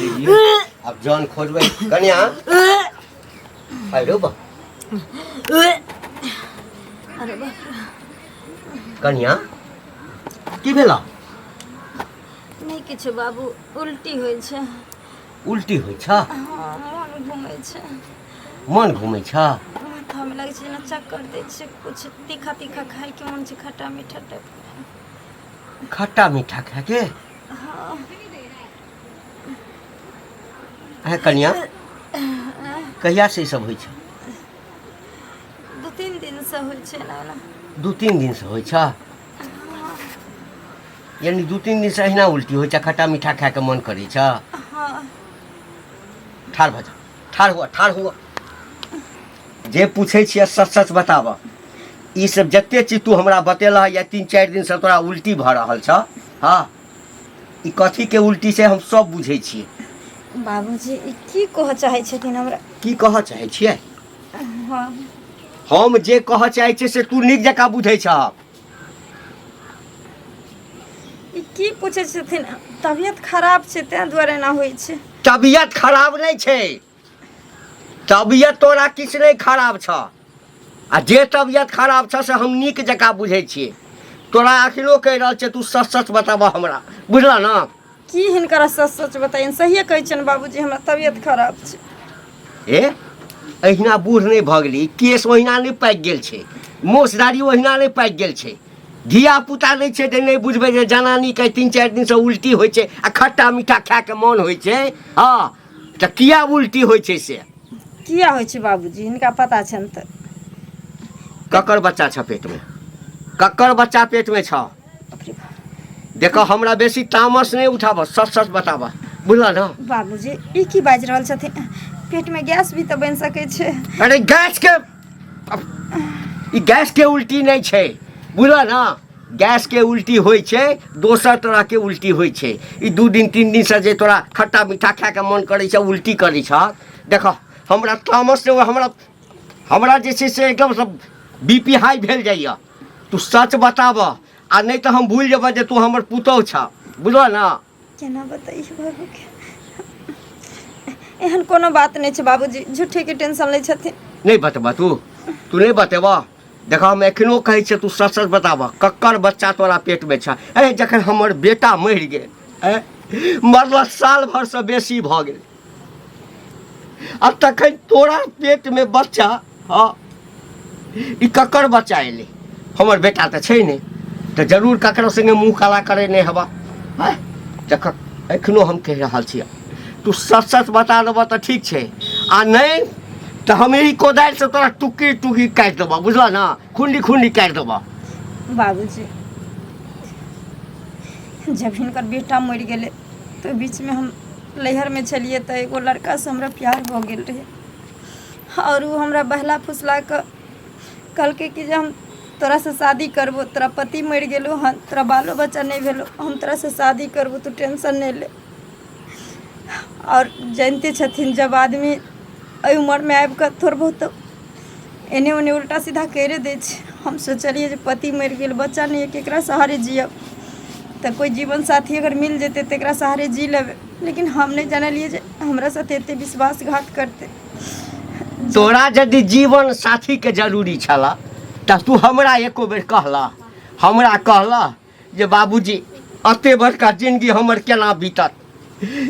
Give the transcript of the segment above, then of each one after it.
देलियै आब जन खोजबै कनिया अरे बा अरे बाप रे। कनिया की भेला नहि किछु बाबू उल्टी होइ छै उल्टी होइ छ हँ मन घूमै छै मन घूमै छ माथामे लगै छै जेना चक्कर दै छै कुछ तीखा तीखा खायके मन छै खट्टा मीठा टाइप खट्टा मीठा खाके हँ अहाँ कनिया कहिया से ई सब होइ छै 2-3 दिनसँ होइ छै एना एना 2-3 दिनसँ होइ छ यानी 2-3 दिनसँ अहिना उल्टी होइ छै खट्टा मीठा खायके मन करै छ हँ ठाढ़ भऽ जा ठाढ़ हुआ ठाढ़ हुआ जे पूछै छियै सच सच बताबऽ ई सब जते चीज तू हमरा बतेलह या 3-4 दिनसँ तोरा उल्टी भऽ रहल छ हँ ई कथीके उल्टी छै हम सब बुझै छियै बाबूजी ई की कहऽ चाहै छथिन हमरा की कहऽ चाहै छियै हँ हम जे कहऽ चाहै छियै से तू नीक जकाँ बुझै छह ई की पूछै छथिन तबियत खराब छै ताहि दुआरे एना होइ छै तबियत खराब नहि छै तबियत तोरा किछु नहि खराब छह आ जे तबियत खराब छह से हम नीक जकाँ बुझै छियै तोरा अखनो कहि रहल छियै तू सच सच बताबह हमरा बुझलह ने की हिनकर सच सच बताइन सहिए कहै छियनि बाबूजी हमरा तबियत खराब छै ए अहिना बूढ़ नहि भऽ गेली केश ओहिना नहि पाकि गेल छै मोछ दाढ़ी ओहिना नहि पाकि गेल छै धिया पुता नहि छै जे नहि बुझबै जे जनानीके 3-4 दिनसँ उल्टी होइ छै आ खट्टा मीठा खायके मन होइ छै हँ तऽ किया उल्टी होइ छै से किया होइ छै बाबूजी हिनका पता छनि तऽ ककर बच्चा छ पेटमे ककर बच्चा पेटमे छ देखो हमरा बेसी तामस नहि उठाबऽ सच सच बताबऽ बुझल ने बाबूजी ई की बाजि रहल छथिन पेटमे गैस भी तऽ बनि सकै छै अरे गैस के ई गैस के उल्टी नहि छै बुझल ने गैस के उल्टी होइ छै दोसर तरह के उल्टी होइ छै ई 2 दिन 3 दिनसँ जे तोरा खट्टा मीठा खायके मन करै छै उल्टी करै छ देखऽ हमरा तामस नहि हमरा हमरा जे छै से एकदम सब बी पी हाई भेल जाइए तू सच बताबऽ आ नहि तऽ हम भूलि जेबऽ जे तू हमर पुतहु छऽ बुझलऽ ने केना बतैयै बाबूके एहन कोनो बात नहि छै बाबूजी झूठेके टेंशन लै छथिन नहि बतेबऽ तू तू नहि बतेबऽ देख हम एखनो कहै छियै तू सच सच बताबऽ ककर बच्चा तोरा पेटमे छऽ अरे जखन हमर बेटा मरि गेल ऐं मरला साल भरसँ बेसी भऽ गेल आ तखन तोरा पेटमे बच्चा हँ ई ककर बच्चा एलै हमर बेटा तऽ छै नहि तऽ जरूर ककरो सङ्गे मुँह काला करै नहि हेबऽ आँय देख एखनो हम कहि रहल छियै तू सच सच बता देबऽ तऽ ठीक छै आ नहि तऽ हम एहि कोदारिसँ तोरा टुक्की टुक्की काटि देबऽ बुझलऽ ने खुंडी खुंडी काटि देबऽ बाबूजी जब हिनकर बेटा मरि गेलै तऽ बीचमे हम नैहरमे छलियै तऽ एगो लड़कासँ हमरा प्यार भऽ गेल रहै आओर ओ हमरा बहला फुसला कऽ कहलकै कि जे हम तोरासँ शादी करबो तोरा पति मरि गेलौ हन तोरा बालो बच्चा नहि भेलौ हम तोरासँ शादी करबो तू टेंशन नहि ले आओर जानिते छथिन जब आदमी एहि उमरमे आबि कऽ थोड़ बहुत तऽ एने ओने उल्टा सीधा करिए दै छै हम सोचलियै जे पति मरि गेल बच्चा नहि यऽ केकरा सहारे जियब तऽ कोइ जीवन साथी अगर मिल जेतै तऽ एकरा सहारे जी लेबै लेकिन हम नहि जानलियै जे हमरा साथे एते विश्वासघात करतै तोरा यदि जीवन साथीके जरूरी छलऽ तऽ तू हमरा एको बेर कहलह हमरा कहलह जे बाबूजी एते बड़का जिनगी हमर केना बीतत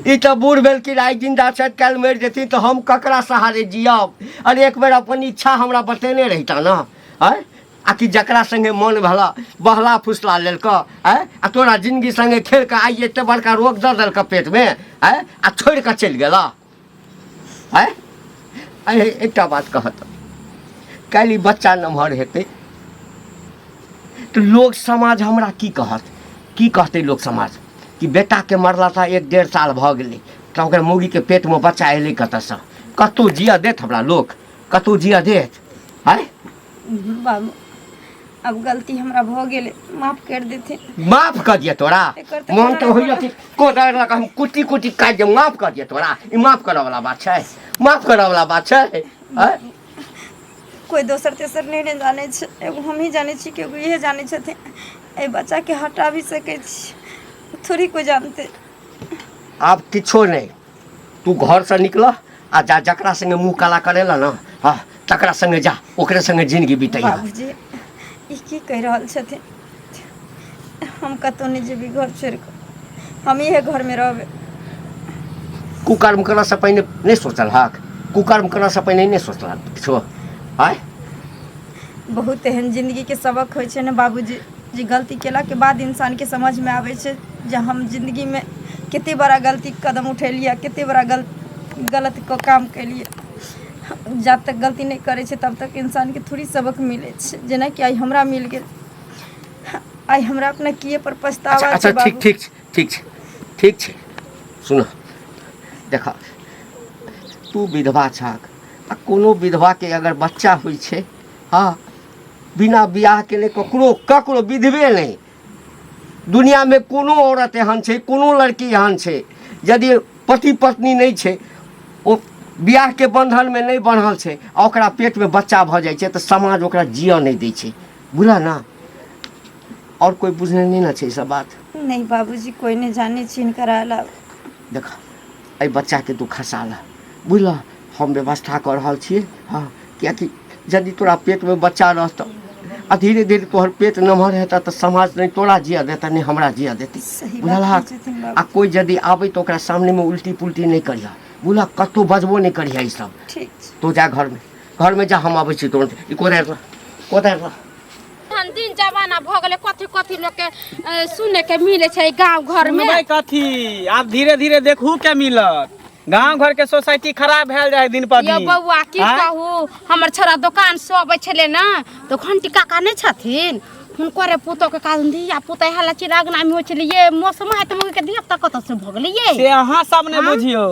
ई तऽ बूढ़ भेलखिन आइ जिन्दा छथि काल्हि मरि जेथिन तऽ हम ककरा सहारे जियब अरे एक बेर अपन इच्छा हमरा बतेने रहिता ने आँय आ कि जकरा सङ्गे मन भेलऽ बहला फुसला लेलकऽ आँय आ तोरा जिनगी सङ्गे खेल कऽ आइ एते बड़का रोग दऽ देलकऽ पेटमे आँय आ छोड़ि कऽ चलि गेलऽ आँय अरे एकटा बात कहत काल्हि ई बच्चा नमहर हेतै तऽ लोक समाज हमरा की कहत की कहतै लोक समाज कि बेटाके मरला तऽ 1-1.5 साल भऽ गेलै तऽ ओकर मौगीके पेटमे बच्चा एलै कतऽसँ कतहु जियऽ देत हमरा लोक कतहु जियऽ देत आँय बाबू अब गलती हमरा भऽ गेलै माफ कर देथिन माफ कर दिया तोरा एकर तऽ मन तऽ कोनो होइया कि कोदारि लऽ कऽ हम कुट्टी कुट्टी काटि देब माफ कर दिया तोरा ई माफ करऽ वाला बात छै माफ करऽ वाला बात छै आँय? कोइ दोसर तेसर नहि ने जानै छै एगो हमही जानै छी कि एगो इहे जानै छथिन एहि बच्चाके हटा भी सकै छी थोड़ी कोइ जानतै आब किछो नहि तू घरसँ निकलह आ जा जकरा संगे मुँह काला करेला ने, हँ, तकरा संगे जा, ओकरे संगे जिंदगी बितैह। बाबूजी ई की कहि रहल छथिन? हम कतहु नहि जेबै घर छोड़ि कऽ, हम इहे घरमे रहबै। कुकर्म करऽसँ पहिने नहि सोचल हक? कुकर्म करऽसँ पहिने नहि सोचलक किछो? आँय? बहुत एहन जिन्दगीके सबक होइ छै ने बाबूजी, जे गलती केलाके बाद इंसानके समझमे आबै छै जे हम जिन्दगीमे कते बड़ा गलती कदम उठेलियै, कते बड़ा गलत काम केलियै। जा तक गलती नहि करै छै तब तक इंसानके थोड़ी सबक मिलै छै, जेनाकि आइ हमरा मिल गेल। आइ हमरा अपना किए पर पछतावा अच्छा छै। अच्छा, ठीक। बाबू। ठीक छै, ठीक छै, ठीक छै। सुन, देख, तू विधवा छक आ कोनो विधवाके अगर बच्चा होइ छै, हँ, बिना बियाह केने ककरो ककरो विधवे नहि, दुनियामे कोनो औरत एहन छै, कोनो लड़की एहन छै, यदि पति पत्नी नहि छै, ओ बियाहके बन्धनमे नहि बन्हल छै आ ओकरा पेटमे बच्चा भऽ जाइ छै, तऽ समाज ओकरा जियऽ नहि दै छै। बुझलह ने? आओर कोइ बुझने नहि ने छै ई सब बात? नहि बाबूजी, कोइ नहि जानै छै हिनकर अलावा। देख, एहि बच्चाके तू खसा लह, बुझलह? हम व्यवस्था कऽ रहल छियै। हँ, किएकि यदि तोरा पेटमे बच्चा रहतऽ आ धीरे धीरे तोहर पेट नमहर हेतऽ, तऽ समाज नहि तोरा जियऽ देतऽ, नहि हमरा जियऽ देतै। सही बात बुझलहक? कहै छथिन आ बाबूजी। कोइ यदि आबै तऽ ओकरा सामनेमे उल्टी पुल्टी नहि करिहऽ, बुझलह? कतहु बजबो नहि करिहऽ ई सब। ठीक छै। तू जा घरमे, घरमे जा, हम अबै छी तुरन्त। ई कोदारि लऽ, कोदारि लऽ। एहन दिन जमाना भऽ गेलै, कथी कथी लोकके सुने के मिलै छै गाँव घरमे। सुनबै कथी? आब धीरे धीरे देखू के मिलत। गांव घर के सोसाइटी खराब भेल जाय दिन पर यौ दिन। बौआ, की आँय? कहू, हमर छोरा दोकान से अबै छलै ने तऽ घंटी काका नहि छथिन, हुनकरे पुतोह के कारण धिया पुता हल्ला चिल्ला अङ्गनामे होइ छलै। ये मौसम है तऽ मौगी के धिया पुता कतऽ से भऽ गेलै ये? से अहाँ सब ने बुझियौ,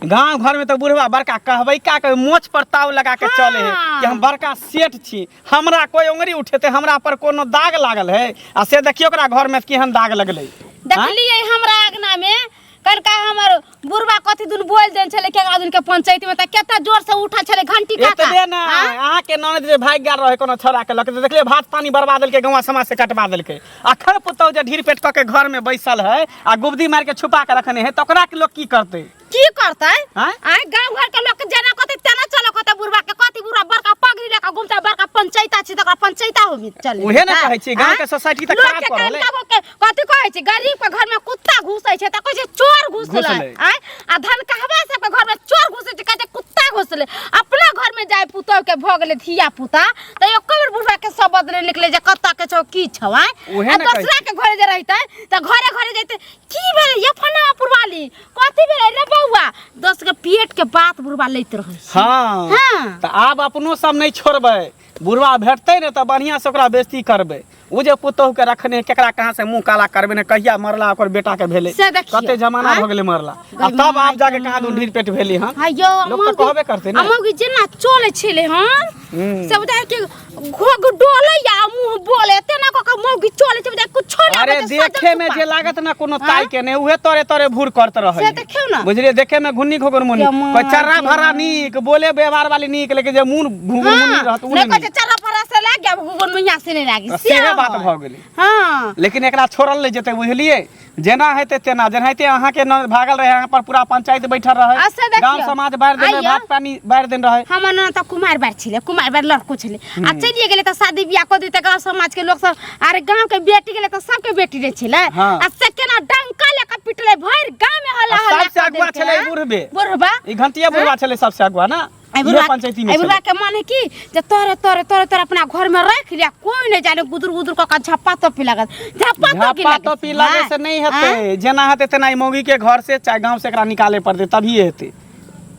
गांव घर में तो बुढ़वा बड़का कहबै का के मोछ पर ताव लगा के चले है कि हम बड़का सेठ छी, हमरा कोई उंगरी उठेते, हमरा पर कोनो दाग लागल है। आ से देखियो ओकरा घर में केहन दाग लगलै। देखलियै हमरा अङ्गना में कनका हमर बुढ़वा कथी दुन बोल देन छलै केकरा दुन के पंचायत में, तऽ केते जोर से उठल छलै घंटी काका। एतबे ने, अहाँ के ननद जे भागि गेल रहे कोनो छोड़ा के लऽ के, तऽ देखलियै भात पानी बर्बाद देलकै, गाँव समाज से कटवा देलकै। अखन पुतहु जे ढीर पेट कऽ के घर में बैसल है आ गुबदी मारि के छुपा के रखने है, तऽ ओकरा के लोग की करतै? की करतै? आँय? आँय, गाँव घर के लोग के जेना कहतै तेना चलऽ कहतै। बुढ़वा के कथी, बुढ़वा बड़का पगड़ी लऽ के घुमतै, बड़का पंचायता छै, तकरा पंचायता होबी चल। उहे ने कहै छी, गाँव के सोसाइटी तऽ लोक खराब के कऽ रहलै। कनका के कथी कहै छै, गरीब के घर में कुत्ता घुसै छै तऽ कहै छै चोर घुसलै। घुसलै। आँय, आ धनकहवा सबके घर में चोर घुसै छै, कहै छै कुत्ता घुसलै। अपना घर में जाय पुतोह के भऽ गेलै धिया पुता तऽ एको बेर बुढ़वा के शब्द नहि निकलै जे कतऽ के छौ की छौ। आँय, उहे आ ने कहै दोसरा के घरे जे रहितै तऽ घरे घरे जैतै, की भेलै ये फन्ना पुरवाली, कथी भेलै रे बौआ, दोस्त के पेट के बात बुढ़वा लैत रहै छै। हाँ। हाँ। तऽ आब अपनो सब नहि छोड़बै। बुढ़वा भेटतै ने तऽ बढ़िआँ से ओकरा बेइज्जती करबै। ओ जे पुतोहु के रखने केकरा कहाँ से मुँह काला करबै ने, कहिया मरला ओकर बेटा के भेलै, से देखियौ। कते जमाना आँय? भऽ गेलै मरला, आ तब आब जाके कहाँ दूर ढीर पेट भेली हन। हाँ यौ, लोक तऽ कहबे करतै ने। आ मौगी जेना चलै छलै हन से बुझाय कि घोघ डोलै या मुंह बोले तेना कऽ कऽ मौगी चलै छै, बुझाय कुछो नहि अरे आबै छै, सजल देखे में सुपा। जे लागत ना कोनो ताई के ने, उहे तोरे तोरे भूर करत रहे। से देखियौ ना। बुझलिए, देखे में घुन्नी घोघर मुन्नी, ये माँ कोई चर्रा गे। भरा नीक बोले व्यवहार वाली नीक, लेकिन जे मुन घुंघरू मुन्नी हाँ, रहत उ नहि नहीं कहै छै नीक। चर्रा भरा से लागि गया, घुघुर मुइया से नहि लागि। तऽ सेहे बात है। भऽ गेलै। हाँ। लेकिन एकरा छोड़ल नहि जेतै, बुझलिए? जेना हेतै तेना, जेनाहिते अहाँके न भागल रहे, अहाँ पर पूरा पंचायत बैठल रहे, आ से देखियौ। गांव समाज बारि देने, आइयो। भात पानी बारि देने रहे। हमर नाना तऽ कुमार बार छलै, कुमार बार लड़को छलै आ चलिए गेलै तऽ शादी बियाह कऽ देतै गाँव समाज के लोक सब। अरे गाँव के बेटी गेलै तऽ सबके बेटी रे छलै। हाँ। आ से केना डंका लऽ कऽ पिटलै, भरि गाँव में हल्ला आ हल्ला सबसे कऽ अगुआ देलकै, छलै आँ? बुढ़बे। बुढ़बा। ई घंटिया बुढ़वा छलै सबसे अगुआ ना, एहि इहो बुढ़बा, पंचायती में एहि बुढ़बा छलै। के मन है कि जे तोरे तोरे तोरे तोरे अपना घर में रख लिया, कोई नहीं जाने, गुदुर गुदुर कऽ कऽ झप्पा तोपी लागत, झप्पा तोपी झापा लागत। तोपी लागे से नहीं हेतै, जेना हेतै तेना ई मौगी के घर से चाहे गांव से एकरा निकाले पड़तै, तभिए हेतै,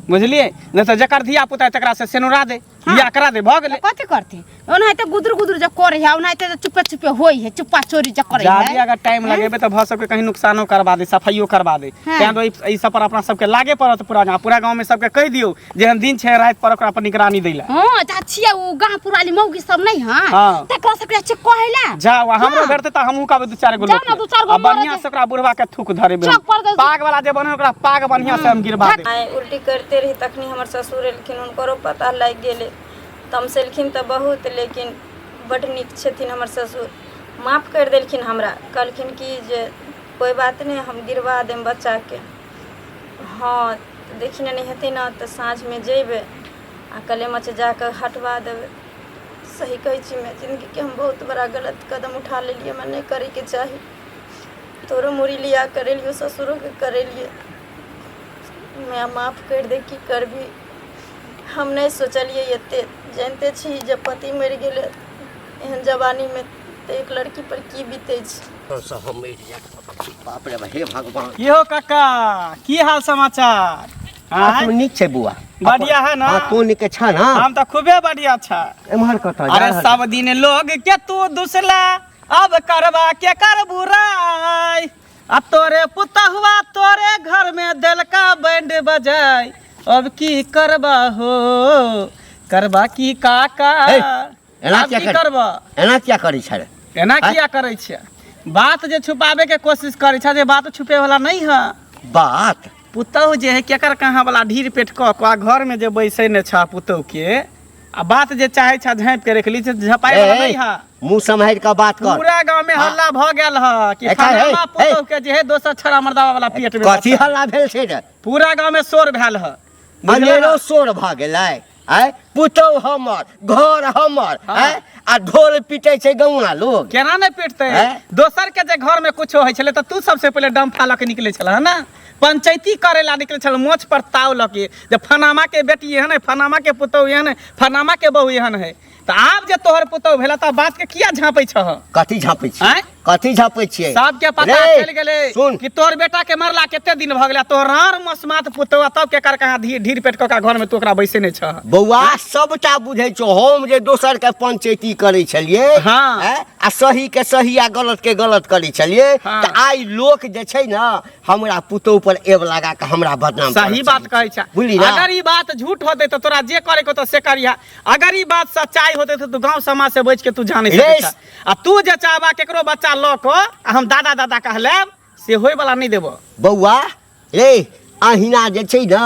बुझलिए? नहीं तऽ जकर धिया पुता है तकरा से सेनुरा दे, बियाह करा दे, भऽ गेलै। कथी करते? ओनाहिते गुदुर गुदुर जे करे है, ओनाहिते जे चुपे चुपे होई है, चुप्पा चोरी जे करे जादे है। अगर टाइम लगेबै तऽ भऽ सकै कहीं नुकसानो करवा दे, सफाइयो करवा दे। तें दुआरे एहि सब पर अपना सबके लागे पड़त। पूरा गाँव, पूरा गाँव में सबके कहि दियौ जेहन दिन छै राति पर ओकरा पर निगरानी दै लए। हाँ, जा छियै ओ गाँव पुराली मौगी सब नहीं है, तकरा सबके छै कहै ला। जाओ, आ हमरो भेटतै तऽ हमहूँ कहबै दू चारि गो जाउ लोक ने, दू चारि गो आ मरद। बढ़िआँ से ओकरा बुढ़वा के थूक धरेबै। चौक पर दे- पाग वाला जे बने ओकरा पाग बढ़िआँ से हम गिरबा देबै। आइ उल्टी करिते रही तखनी हमर ससुर एलखिन, हुनकरो पता लागि गेलै। तमसेलखिन तऽ बहुत, लेकिन बड्ड नीक छथिन हमर ससुर, माफ करि देलखिन हमरा। कहलखिन कि जे कोइ बात नहि, हम गिरबा देब बच्चाके। हँ, तऽ देखी ने, नहि हेतै ने तऽ साँझमे जेबै आ कलेमच जा कऽ हटवा देबै। सही कहै छी, मैं जिन्दगीके हम बहुत बड़ा गलत कदम उठा लेलियै, हमरा नहि करैके चाही। तोरो मुड़ी लिया करेलियौ, ससुरोके करेलियै। मैं माफ करि दे, की करबी, हम नहि सोचलियै एते। जानिते छी जब पति मरि गेलै एहन जवानीमे तऽ एक लड़की पर की बीतै छै। से हम मरि जायब, बाप रे, हे भगवान। की हो काका, की हाल समाचार? हाँ, तू नीक छै बुआ? बढ़िया है ना? हाँ, तू नीक छ ना? हम तऽ खूबे बढ़िया छ। एम्हर कतऽ जा अरे रहल? सब दिन लोग के तू दुसला, अब करबा के कर बुराई, आ तोरे पुतहुआ तोरे घर में देलका बैंड बजाय, अब की करबा हो, करबा की काका? हे, एना आब किया की कर- करबा? एना किया करै छ रे? एना किया करै छियै? बात जे छुपाबे के कोशिश करै छ, जे बात छुपे वाला नहीं है। बात पुतहु जे है केकर कहाँ वाला ढीर पेट कऽ कऽ आ घर में जे बैसै ने छ पुतहु के, आ बात जे चाहे छ झाँपि के रख ली, से झपाइ वाला ए, नहीं है। मुँह सम्हारि कऽ बात कर। पूरा गांव में हल्ला भ गेल ह कि ए, फलाना ए, पुतहु के जे है दोसर छड़ा मर्दावा वाला पेट में कथी बच्चा। हल्ला भेल छै रे? पूरा गांव में शोर भेल ह, बुझलह? अनेरो शोर भऽ गेलै। आय, पुतहु हमर, घर हमर। हाँ। आय, आ ढोल पीटै छै गौआ लोग? केना नहि पिटतै? हैं? दोसर के जे घर में कुछो होइ छलै तऽ तू सबसे पहिले डम्फा लऽ के निकलै छलह ने, पंचायती करे ला निकलै छल मोछ पर ताव लऽ के, जे फनामा के बेटी एहन है, फनामा के पुतहु एहन है, फनामा के बहू एहन है। तऽ आब जे तोहर पुतहु भेला तऽ बात के किया झाँपै छह? कथी झाँपै छियै? आँय? कथी झाँपै छियै? सबके पता रे, चलि गेलै सुन कि तोहर बेटा के मरला कते दिन भऽ गेलै, तोहर रार मसमात पुतहु आ तब केकर कहाँ ढीर पेट कऽ घर में तू ओकरा बैसे नहि छह। बौआ, सबटा बुझै छौ। हम जे दोसर के पंचायती करै छलियै, हाँ। हैं? आ सही के सही आ गलत के गलत करै छलियै, हाँ। तऽ आइ लोक जे छै ने हमरा पुतोह पर एब लगा के हमरा बदनाम सही करऽ बात चाहै कहै छै। छै। बुझली ना? अगर ई बात झूठ होतै तऽ तोरा जे करे के होतौ से करिहा। अगर ई बात सच्चाई होतै तऽ तू गांव समाज से बच के तू जा नहीं रे, सकै छह। आ तू जे चाहबा केकरो बच्चा लऽ कऽ आ हम दादा दादा कहलेब, से होय वाला नहीं देबो। बौआ रे, अहिना जे छै ने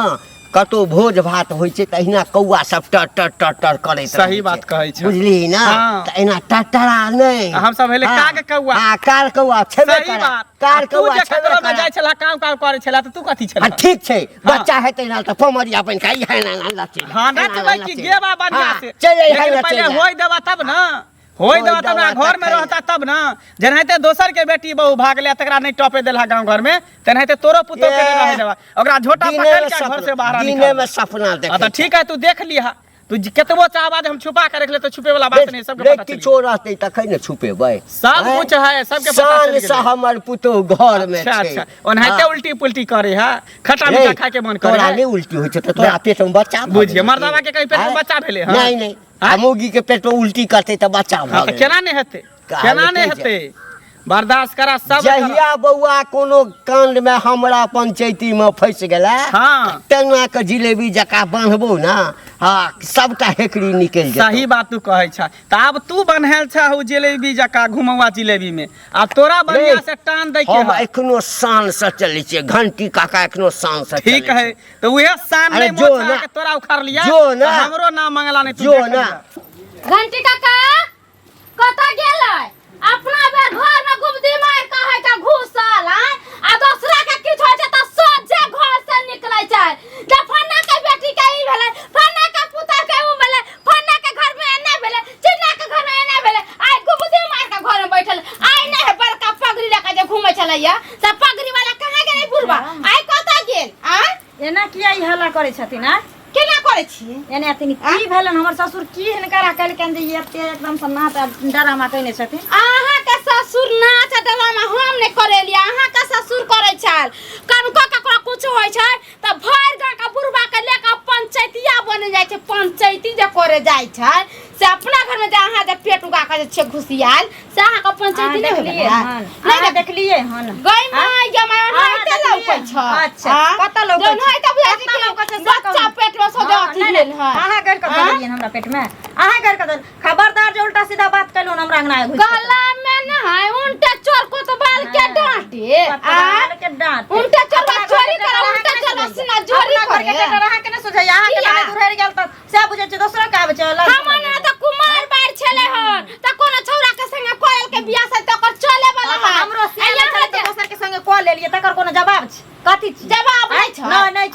कतौ भोज भात होइ छै तऽ अहिना कौआ सब टर टर टर टर करैत सही रहै बात छै। कहै छै। बुझलिही ना? हाँ। तऽ एना टटरा नहि। हम सब भेलै हाँ। काग कौआ। हाँ, कार कौआ छेबे सही करै। बात। कार आ तू कौआ जे छेबे ककरो में करै। जाइ छला, काम काम करै छला, तऽ तू कथी छला? हाँ, ठीक छै। बच्चा हेतै ना तऽ पमरिया बनि कऽ इहे ना ना नचै। हाँ, नचबै कि गेबा बढ़िया से। चलि अइहे लेकिन नचै पहिले लए। होय देबा तब ना, होय होय देबा तब ना, देबा घर में तखन। रहता तब ना। जेनाहिते दोसर के बेटी बहू भागले तकरा नहीं टपे देलहा गांव घर में, तेनाहिते तोरो पुतोह के नहीं ए, रहे देबा, ओकरा झोटा दिने पकड़ में के घर सपना से बाहर दिने निकाल। में सपना हाँ, देखै तऽ ठीक है, तू देख लिहा। तू केतबो चाहबा जे हम छुपा के रख ले, तऽ छुपे वाला बात नहीं, सबके रे पता चलि किछो रहतै तखन ने छुपेबै। सब आँय? कुछ है, सबके पता शान चलि से गेलै। हमर पुतोह घर में अच्छा छै। अच्छा, ओनाहिते हाँ। उल्टी पुल्टी करे है, खट्टा रे, मीठा खाए के मन करे तोरा है। नहि उल्टी होइ छै तऽ तोरा पेट में बच्चा भऽ बुझिए, गेलै। मर्दाबा के कहीं पेट में आँय? बच्चा भेलै, हाँ? नहि नहि, आँय? आ मौगी के पेट में उल्टी करतै तऽ बच्चा भऽ हाँ, तऽ गेलै। केना नहि हेतै? कहलकै केना नहि जे- हेतै? बर्दाश्त करा सब करा। जहिया बौआ कोनो कांड में हमरा पंचायती में फंसि गेला, हाँ। तेना के जिलेबी जकाँ बान्हबो ना, हाँ, सबटा हेकड़ी निकलि जेतौ। सही बात तू कहै छ। तऽ आब तू बन्हल छ उ जिलेबी जकाँ घुमौआ जिलेबी में, आब तोरा बढ़िया रे, से टान दै के हम है। एखनो शान से चलै छियै घंटी काका, एखनो शान से ठीक चलै है छियै। तऽ उहे शान अरे नहीं जो मोछ ना। के तोरा उखाड़ लिया, जो ना। तऽ हमरो नाम मंगला नहीं तू जो देख ना। लिहा। घंटी काका कतऽ गेलै? अपना बेर घर में गुबदी मार के है के घुसल आय, आ दोसरा के किछु होइ छै तऽ सोझे घर से निकलै छै जे फन्ना के बेटी के ई भेलै, फन्ना के पुतह के ऊ भेलै, फन्ना के घर में एना भेलै, चिन्ना के घर में एना भेलै। आइ गुबदी मार के घर में बैठल आइ नहि है बड़का पगड़ी लऽ के जे घूमै छलैया, से पगड़ी वाला कहाँ गेलै बुढ़बा? आइ कतऽ गेल आय? एना किया ई हल्ला करै छथिन आय? केना करै छियै एने अथिन? की भेलन हमर ससुर? की हिनकरा कहलकनि जे ई एते एकदम से नाच आ डरामा कयने छथिन? अहाँके ससुर नाच आ डरामा हम नहि करेलियै, अहाँके ससुर करै छल। कनको ककरो कुछ होइ छै तऽ भरि गाँवके बुढ़बा के लऽ कऽ पंचैतिया बनि जाइ छै। पंचैती जे करे जाइ छै से अपना घरमे जे अहाँ जे पेट उगा कऽ जे छियै घुसियाल, से अहाँके पंचैती अहाँ नहि देखलियै होइवला हन? नहि? अहाँ देखलियै हन? गई माय गे माय, अहाँ ओनाहिते देखलियै? लौकै छै। अच्छा, आँ? कतऽ लौकै छै? ओनाहिते बुझाइ छै कतऽ कि लौकै छै से बच्चा कहू। पेटमे से हाँ, अथी नहि, भेल नहि, है। अहाँ गड़ि कऽ आँ? देलियै हमरा पेट में, अहाँ गड़ि कऽ देलियै। खबरदार जे उल्टा सीधा बात कयलहुँ हमरा अंगना घुसि कऽ। गला में न है उनटे चोर कोतवाल के हाँ। डांटे। कोतवाल के डांटे। उनटे चोरवा अपना घर चोरी के करे, टेटर उनटे अहाँके चोरवा नहि सीना जोरी अपना घर के करे। टेटर अहाँके नहि सुझाइए, अहाँके किया? लड़ाइ दुरहरि गेल तऽ सएह बुझै छियै, दोसरो के आबै छै लड़ाइ। हमर ना तऽ कुमार बार छले हन तऽ कोनो छौरा के संगे कोयल के बियाह से तऽ ओकर चले वाला हाँ, है। हमरो आ सियान यहाँ छलै तऽ जे दोसर के संगे कऽ लेलियै, तकर कोनो जवाब छै? कथी छी? जवाब नहि छै। नहि, नहि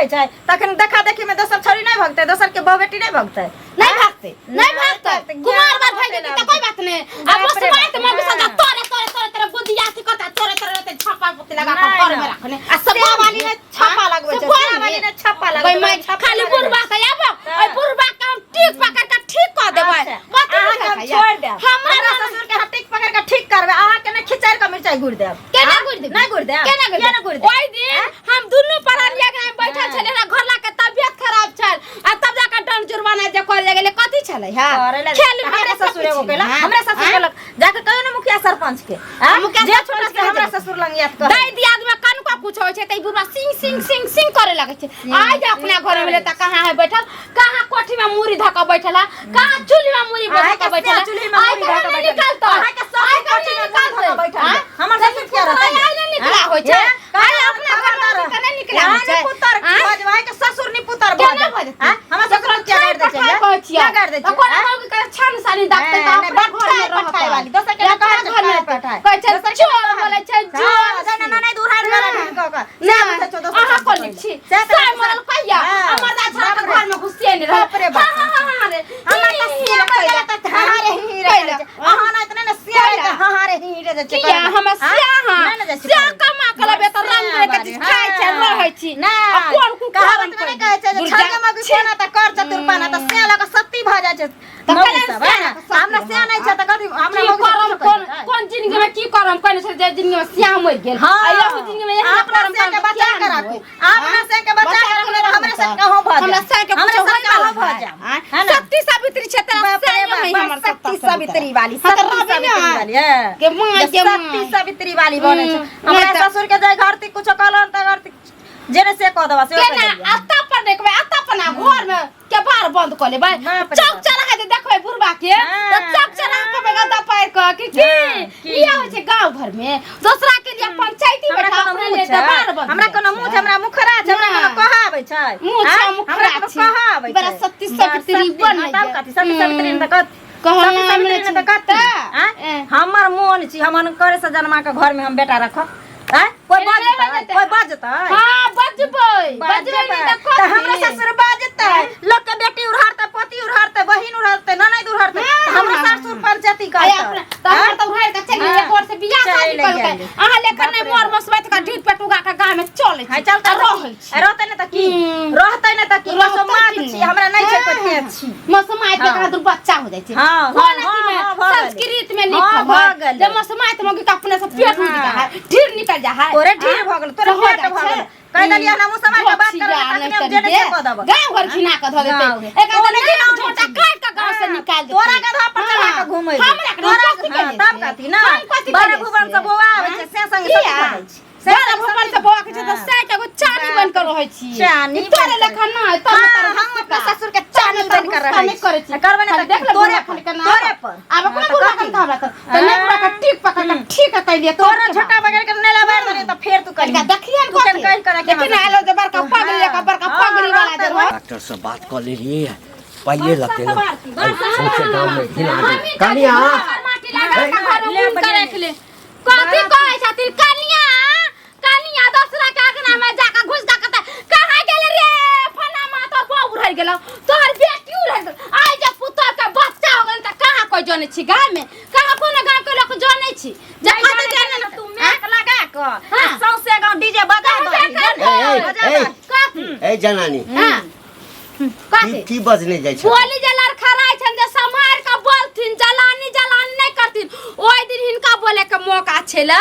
देखै छै तखन देखा देखी में दोसर छौरी नहि भगतै, दोसर के बहु बेटी नहि भगतै। नहीं भागते, नहीं भागते। कुमार बार भाग जेतै त कोई बात नहीं। आ बाप रे बस बात बाप, में गुस्सा हाँ। तोरे तोरे तोरे तोरे बुद्धिया से करता, तोरे तोरे तोरे छापा पुती लगा के नहीं, घर में नहीं। रखने। आ सब से वाली ने छापा लगबै छै, से वाली ने छापा लगबै भाई छै, छापा खाली लगबै बुढ़बा के आबो, ओइ बुढ़बा के हम ठीक पकड़ के ठीक क देबै। अच्छा, कथी अहाँके हम बुझै छोड़ि देब। हमरा हमरा ससुर के हम टिक पकड़ के ठीक करबै, अहाँके ने खिचारि के मिरचाइ गुड़ि देब। केना हाँ? गुड़ि देबै? नहि गुड़ि देब? केना गुड़ि किया देब? नहि गुड़ि देब? ओहि दिन हम दुनू परानी अगना में बैठल छलियै, हमरा घरला के तबियत खराब छल आ तब जाके दंड जुर्माना जे करे गेलै कथी छलै? हां, करे ला खेल में हमरा सब ससुर एगो किछु केलक, हाँ? हमरा ससुर हाँ? केलक, जाके कहियो ने मुखिया सरपंच के, हाँ? मुखिया जे सरपंच छोटा के से हमरा नहि ससुर लंग याद कर। दाइ दियाद में कनुका कुछ होइ छै त ई बुढ़वा सिंह सिंह सिंह सिंह करे लगै छै। आइ जे अपना घर में त कहाँ है बैठल, कहाँ कोठी में मूड़ी धऽ के बैठल है, कहाँ चूल्ही में मूड़ी धऽ के अहाँके बैठल है। चूल्ही में आइ मूड़ी धऽ कहाँ के नहि बैठल। निकलतै? अहाँके सब आइ कहाँ कोठी नहि में मूड़ी धऽ के निकलतै? बैठल है। आँ? हमर ससुर किया रहतै? आइ नहि निकला होइ छै। आइ अपना घर में तऽ नहि निकला होइ छै। पुतर आँ? भऽ जेबै, अहाँके ससुर निपुतर भऽ केना जायत। भऽ जेतै? आँ? हमर ससुर किया गारि दै छै? पठाइ कहै छियै। किया गारि दै तऽ छै? कोनो आँ? मौगी के छान सानी दागतै तऽ नहि, अपना घर में बठाइ रहतै। पठाइ वाली। दोसर के नहि अपना कहै छै घर में पठाइ पठाइ। कहै छै दोसर के चोर नहि कहै बोलै छै, छै। चोर। हाँ, नहि, नहि, नहि, दूर हट, हाँ। दूर कऽ कऽ। नहि, से बुझै छौ दोसर अहाँ के कोन कहै छी? छै। से तऽ साय मरल कहिया? हाँ। हमर दादा छाड़ा बाप रे। घर में घुसिए नहि रहल। बाप रे बाप। हाँ, हाँ, हाँ, हाँ, रे। हमर तऽ ही, सिया मरि गेलै तऽ हाँ हाँ रे ही ही रे कैला। करै छै। अहाँ नहि तऽ नहि ने सिया रे तऽ हाँ हाँ रे ही ही रे जाइ छै किया करै। हमे हाँ? सिया हाँ नहि ने जाइ छै सिया करै। कमा के लेबै तऽ रंग बिरंग के चीज खाइ छै, रहै छी। नहि। आ कोन कुकुर कहावत में नहि कहै छै जे छड़के मौगी कोना तऽ कर चतुर पाना, तऽ सिया लऽ कऽ सती भऽ जाइ छै तऽ मौगी केना सब, है ने? सिया लऽ कऽ सती हमरा सिया नहि छै तऽ कथी हमरा की मौगी सब करम कुछो कोन कहि देतै। कोन जिंदगी में की करम कहने छै जे जिंदगी में सिया मरि गेल। हाँ। आ एहू जिंदगी में एहन अपना करम सिया के करम बचा किया के नहि राखू। होय? अपना सिया के बचा के राखू, नहि तऽ हमरे सब कहाँ भऽ हमरा जायब। सिया के हमरे कुछो सब होय कहाँ वाला भऽ है। जायब। आँय? है ने? सती सावित्री छै तेरा बाप रे सिया बाप, है हमर सती सावित्री वाली, हाँ, तऽ सती रहबै ने। सावित्री वाली, हाँ। के माय, जे के सती माय। सावित्री वाली बनै छै। नहि हमरा तऽ- ससुर के जाय घर ती कुछो कहलन तऽ घर ती जे ने से कह देबा से केना अत्ता पर देखबै, अत्ता पर ना घर में के बार बंद कऽ लेबै। बाप रे चौक बाप। चौराहा जे देखबै बुढ़बा के हाँ। तऽ चौक चौराहा कहबै गद्दा पारि कऽ कि की हाँ, की? इएह होइ छै गाँव घर में दोसरा के लिए पंचायती हमरा बैठा कोनो अपने मुँह लिए छै? दबार बंद हमरा भऽ कोनो जाइ मुँह छै। छै? हमरा मुखरा छै? हमरा कोनो ना। कहा आबै छै? मुँह छै, आँय? मुखरा हमरा कोनो छै। कहा आबै बड़ा छै? सती सावित्री सती, बनै हाँ, तब छै। कथी? सती सावित्री ने तऽ कथी? कहल सती नाम सावित्री नहि ने तऽ छै। कथी? तऽ, आँय? ए। हमर मोन छी, हम अनकरे से जन्मा के घर में हम बेटा रखब। आँय? कोई एना नहि बजतै? बजतै। कोई बजतै? हाँ, बजबै बजबै नहि तऽ तऽ हमरा कथी? ससुर बजतै? लोक के बेटी उड़हरतै, पोती उड़हरतै, बहिन उड़हरतै, ननैद उड़हरतै, तऽ हमरा ससुर पंचायती आय करतै। अपना तऽ हमर तऽ उघारि कऽ चलि गेलै, हाँ। एक ओर से बियाह शादी चलि कलकै। गेलै। अहाँ लेकर नहि बाप रे मोर बाप। मसबैत कऽ ढीठ पेट उगा कऽ गाँव में चलै हाँ, छी चल आ रहै छी। रहतै ने तऽ की? रहतै ने तऽ की? रहतै मसोमात की छी, नहि? हमरा नहि छै कोई हाँ। तेज छी। मसमाइत के हाँ। कहाँ दूर बच्चा हो जाइ छै। हाँ, कोन हाँ, अथी में हाँ, भऽ गेलै। संस्कृत में हाँ, लिखल भऽ है गेलै। जे मसमाइत मौगी के अपने से पेट हाँ। निकल है, ढीर निकल जा है। तोरे ढीर भऽ गेलौ, तोरे हो पेट जाइ भऽ छै। गेलौ। कहि देलियै हन, हमहूँ समाज के बात करबै तऽ तखने हम जे नहि से कऽ देबौ। गाँव घर घिना कऽ धऽ देतै। गाँव। एक तोरे आदमी घिनौनी झोंटा छी। काटि कऽ गाँव से निकालि देतै। तोरा गधा पर चढ़ा कऽ घुमै छै। हमरा के तोरा कथी हाँ, करै तब छै? कथी ना हम कथी बड़ा करै भुवन छियै? से बौआ आबै छै से संगे किया? सती करै छै। से बड़ा संगे भुवन सती से बौआ के छै तऽ हाँ। सै के एगो चानी बनि कऽ रहै छी। चानी तोरे बनि कऽ लेखा नहि, तब हाँ, तोर हम अपना ससुर के चानी बनि कऽ रहै नहि करै छी। छी। करबै ने खाली तऽ देख ले तोरे बुढ़ा पर, खाली केना तोरे पर। आब हाँ, अपना तऽ बुढ़ा कथी? के हमरा तऽ तऽ नहि बुढ़ा के ठीक पकड़ के ठीक कैलियै तोरा छोटा बगैर के नहि लबारि देलियै तऽ फेर तू कहिया कनिका देखियै ने तू कथी? कहि कऽ राखियै देखी ने आलो जे बड़का पगड़ी हाँ। एक बड़का पगड़ी वाला जे रहै। डॉक्टर से बात कऽ लेलियै, पाइए लगतै ने। एहि सौंसे गाममे घिना देल। कनिया माटी लगा के घर में ऊन के राखि ले। कथी कहै छथिन कनिया? कनिया दोसरा के अंगना में जाके घुस के कहतै, कहाँ गेल रे फना मा, तोहर बहू रहि गेलौ, तोहर बेटी रहि गेलौ। आइ जे पुतोह के बच्चा हो गेल तऽ कहाँ कोइ जनै छी? गाँव में कहाँ कोनो गाँव के लोक जनै छी? जे नहि कहतै जानै जानै छै तू मेक लगा कऽ हाँ। आ सौंसे गाँव डीजे बजा दही, ए, ए, बजा ए, दही। कथी? ए जनानी, हाँ, की कथी? की बजने जाइ छै? बोली जे लड़खड़ाइ छनि जे सम्हारि कऽ बोलथिन, जलानी जलानी नहि करथिन। ओहि दिन हिनका बोले के मौका छलै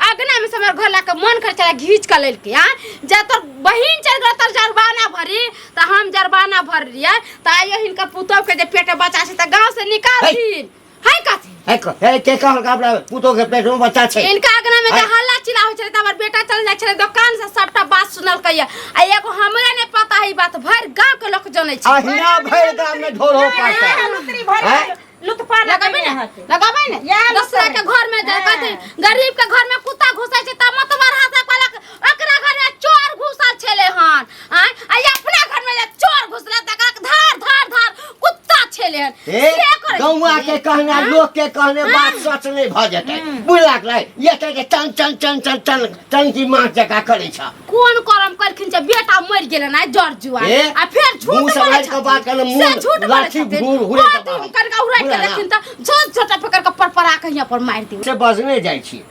अगना में से हमर घर के मन कर छलै घीच कऽ लेलकै। आ जे तोर बहिन चलि गेल तोर जरबाना भरी तऽ हम जरबाना भरलियै तऽ आइयो हिनकर पुतोह के जे पेट बच्चा छै तऽ गाँव से निकालथिन है कथी? हे हे, के कहलक अपना पुतोह के पेट में बच्चा छै? इनका अंगना में जे है? हल्ला चिल्ला होइ छलै तऽ हमर बेटा चल जाइ छलै दोकान से, सबटा बात सुनलकै आ एगो हमरा नहि पता है ई बात, भरि गाँव के लोक जनै छै। अहिना भरि गाम में ढोर हो पाता लुतरी भरि हैं? लुतपा लगेबै ने, लगेबै ने। इएह दोसरा के घर में जाय कथी गरीब के घर में कुत्ता घुसै छै तऽ मतबर हाथ कहलक ओकरा घर में चोर घुसल छलै हन। आँय, आ ई अपना घर में जे चोर घुसला तऽ कहलक धार धार धार कुत्ता छलै हन। ए से करै गौआ छलै। के कहने आ लोक के कहने बात सच नहि भऽ जेतै, बुझलक नहि? एते जे चन चन चन चन चन चन की माछ जकाँ करै छ। कोन करम करखिन जे बेटा मरि गेलै ना जर जुआ ए, आ फेर झूठ मुँह बोलै सम्हारि कऽ छथिन। बात करने, से मुँह झूठ बोलै लाठी छथिन। घूर हुरे बात दबाव। कनका उड़ाइ के बुझला ना? देथिन तऽ झूठ झूठ पकड़ के परपरा के हियाँ पर मारि दियौ। से बजने जाइ छी।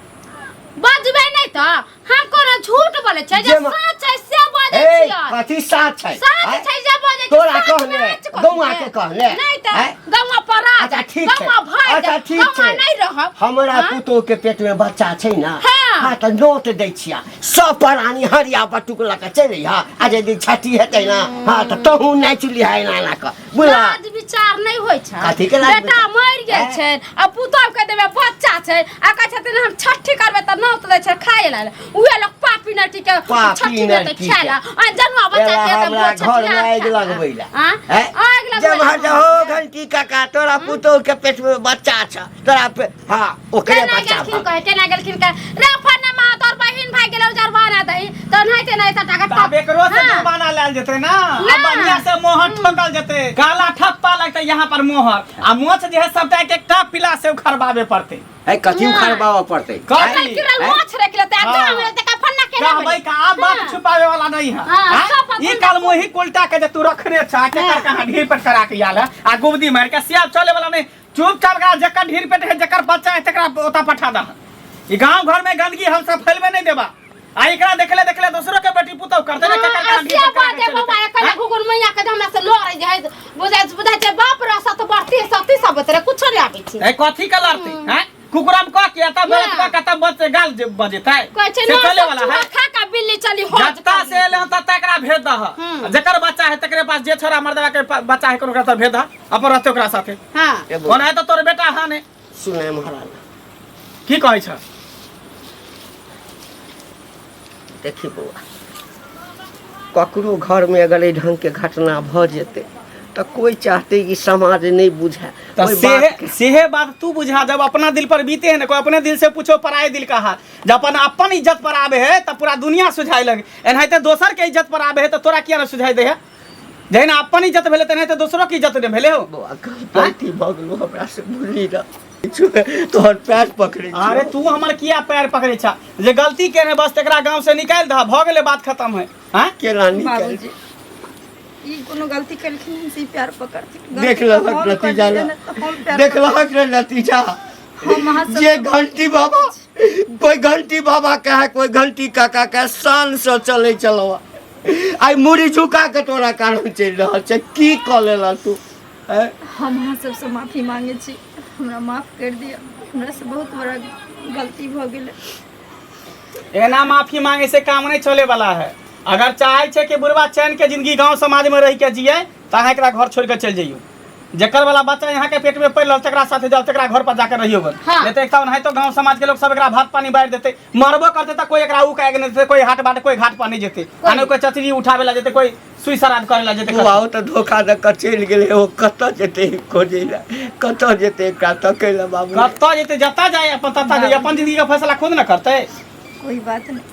बजबै नहि तऽ हम कोनो झूठ बोलै छियै जे जे म- सच छै से बजै ए छियै। कथी साथ छै? सच आँय? छै जे बजै छियै, तोरा सच कहने, नाच कथी गौआ छै? के कहने, नहि तऽ आँय? गौआ परा अच्छा ठीक छै, गौआ भागि अच्छा जाए, ठीक गौआ छै। नहि रहब। हमरा हाँ? पुतोह के पेट में बच्चा छै ना? हाँ। हाँ, तऽ नोत दै छिया, सब प्राणी हरिया बटुक लऽ कऽ चलि अइहा, आ यदि छठी हेतै ना, हाँ, तऽ तहूँ नाचि लिहा एना एना कऽ, बुझला? लाज विचार नहि होइ छै। कथी के लाज बेटा विचार? मरि गेल आँय? छै आ पुतोह के देबै बच्चा छै आ कहै छथिन हम छठी करबै तऽ नौत दै छै खाय लए, उहे लोग पापी नटी के पापी छठी देतै नटी खाय के। लए आ जनुआ बच्चा एला के तऽ हमरा छठियार घर में आगि खाय लए। लगबै लए। आँ? हैं? आगि लगबै जब लए। हट हो घंटी काका, तोरा पुतोह के पेट में बच्चा छ, तोरा पे हाँ ओकरे केना बच्चा गेलखिन भऽ कहे, केना गेलखिन कहे रे फन्ना मा तोर बहिन भाई गेलौ जरवाना दही तऽ नहिते नहि तऽ टाका तऽ आब एकरो से हाँ। जुर्माना लायल जेतै ना? ना। आ बढ़िया से मोहर ठोकल जेतै, काला ठप्पा लगतै यहाँ पर मोहर आ मोछ जे है सबटा एक एकटा पिला से उखड़बाबे पड़तै। है कथी ना। उखाड़बाबऽ पड़तै? कथी? कल किरल हैं? मोछ रख लेते आ हाँ। गाँव में तऽ फन्ना केना कहबै बनी? का आब बात हाँ। छुपावे वाला नहीं है। हाँ, हाँ? सब अपन ई काल मोही उल्टा के जे तू रखने छा के हाँ। कहाँ ढीर पर करा के आयल है आ गुबदी मार के सियाब चले वाला नहीं। चुपचाप एकरा जकर ढीर पेट है, जकर बच्चा है, तकरा ओतऽ पठा दह। ई गांव घर में गंदगी हम सब फैलबे नहीं देबा आ एकरा देखले देखले दोसरो के बेटी पुतहु करते ने केकर कहाँ ढीर से पेट करा के बाजे चलि बाबा जेतै। एखन हाँ? घुघुर मैया के हमरा से लड़ै जे है बुझाइ बुझाइ छै बाप रे सत बढ़ती सती सब रे कुछो नहि आबै छै। ए कथी के लड़ते हैं? कुकुरम कह के तब गलत ना। कह के तब बच्चे गाल जे बजेतै कहै छै से ना चले सब वाला चूहा है। खा के बिल्ली चली हौज जत्ता कर से एले हन तत्ता एकरा भेज दह। हम्म। जकर बच्चा है तकरे पास, जे छोरा मर्दवा के बच्चा है ओकरा तऽ भेज दह, अपन रहते ओकरा साथे। हाँ। एगो ओना तऽ तोर बेटा है ने। सुनै महाराज। की कहै छ? देखी बौआ, ककरो घरमे अगर एहि ढङ्गके घटना भऽ जेतै तऽ कोइ चाहतै कि समाज नहि बुझै तऽ ओहि सेहे बातके। सेहे बात तू बुझा, जब अपना दिल पर बीते है ना, कोई अपने दिल से पूछो पराये दिल का हाल। जब अपन अपन इज्जत पर आवे है तऽ पूरा दुनिया सुझाए लगे, एनाहिते दोसर के इज्जत पर आवे है तऽ तोरा किया ना सुझाई दे है? जहिना अपन इज्जत भेलै तेनाहिते दोसरो के इज्जत ने भेलै हो। बौआ गलती भऽ गेलौ हमरा से, बुझली ना, तोहर पैर पकड़ै छियौ। अरे तू हमर किया पैर पकड़ै छा? जे गलती केने बस तकरा गांव से निकालि दह, भऽ गेलै बात खत्म है। हाँ? केना निकालि? बाबूजी ई कोनो गलती केलखिन हन से ई पैर पकड़थिन? देख गलती तऽ लहक हम नतीजा करलियै ला। ने, तऽ हम पैर देख लहक रे नतीजा। हम अहाँ सब जे घंटी बाबा, कोई घंटी बाबा कहे, कोई घंटी काका कहे, शान से चले चलो, आइ मुड़ी झुका के तोरा कारण चलि रहल छै। की कऽ लेला तू? आँय? हम अहाँ सबसँ माफी मांगे छी, हमरा माफ कर दिअ, हमरा से बहुत बड़ा गलती भऽ गेलै। एना माफी मांगे से काम नहीं चले वाला है। अगर चाहे छै कि बुढ़वा चैन के जिंदगी गांव समाज में रह के जिए तऽ अहाँ एकरा घर छोड़ के चलि जइयो। जकर वाला बच्चा यहाँ के पेट में पड़ि रहल तकरा साथे जाओ, तकरा घर पर जाकर रहियो गन। हाँ। नहीं तो एकटा ओनाहितो गांव समाज के लोग सब एकरा भात पानी बांटि देतै, मरबो करतै तऽ कोई एकरा उ काग नहि देतै, कोई हाट बाट कोई घाट पर नहि जेतै, आ नहि कोई चचरी उठावे ला जेतै, कोई सुई श्राद्ध करे ला जेतै। बौआ ओ तऽ धोखा दऽ कऽ चलि गेलै, ओ कतऽ जेतै खोजै लए, कतऽ जेतै एकरा तकै लए बाबू? कतऽ जेतै? जतऽ जाय अपन ततऽ जाय, अपन जिंदगी के फैसला खुद ने करतै। कोई बात नहीं,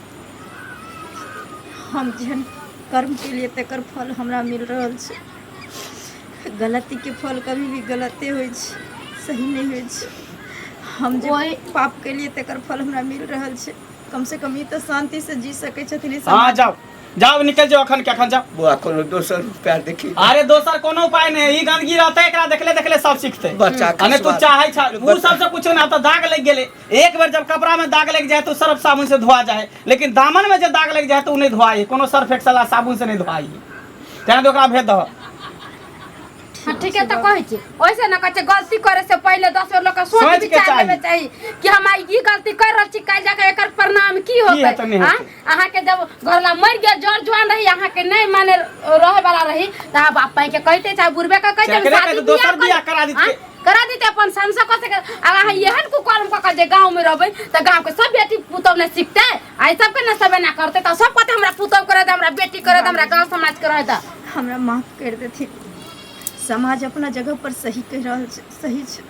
हम जेहन कर्म के लिए तकर फल हमरा मिल रहल छै। गलती के फल कभी भी गलते होइ छै, सही नहि होइ छै। हम जे पाप के लिए तकर फल हमरा मिल रहल छै, कम से कम ई तऽ शांति से जी सकै छथिन ई हाँ समाज। जाओ जाओ, निकल जाओ अखन के अखन जाओ। बौआ कोनो दोसर उपाय देखी। अरे दोसर कोनो उपाय नहीं, ई गंदगी रहते एकरा देखले देखले सब सीखते। बच्चा के अने तू स्वाद। चाहे छा उ सब से कुछो ना, तो दाग लग गेले। एक बार जब कपड़ा में दाग लग जाए तो सर्फ साबुन से धोआ जाए, लेकिन दामन में जब दाग लग जाए तो उ नहीं धोआई, कोनो सर्फ एक्सेल आ साबुन से नहीं धोआई। तें तो ओकरा भेज दह। हाँ ठीक है, तऽ कहै छी ओइसे न कहै छै गलती करे से पहिले 10 बेर लोक के सोच सोच के विचार चाही। लेबे चाही कि हम आइ ई गलती कर रहल छी, काल्हि जाके एकर परिणाम की होतै। हेतै, नहि हाँ? हेतै। अहाँके जब घरला मरि गेल, जर जुआन रही, अहाँके नहि माने रहे वाला रही तऽ अहाँ बाप पाई के कहिते चाहे बुढ़बे के कहिते, चाहे शादी कहिते, दोसर बियाह बियाह करा दितियै। हाँ? करा दिते अपन संसद कऽ सके। आ अहाँ एहन कुकर्म कऽ कऽ जे गाँव में रहबै तऽ गाँव के सब बेटी पुतहु ने सिखतै, आ ई सबके ने सब एना करतै तऽ सब कहतै हमरा पुतहु करे दे, हमरा बेटी करे दे, हमरा गाँव समाज के रहे दे। हमरा माफ कर देथिन। समाज अपना जगह पर सही कहि रहल छै, सही छै।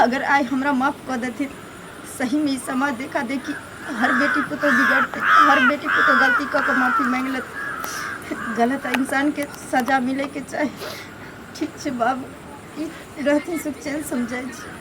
अगर आइ हमरा माफ कऽ देथिन, सही में ई समाज देखा देखी हर बेटी पुतोह बिगड़तै, हर बेटी पुतोह गलती कऽ कऽ माफी मांगि लेतै। गलत इंसान के सजा मिले के चाही। ठीक छै बाबू, ई रहथिन सुख चैन समझै छी।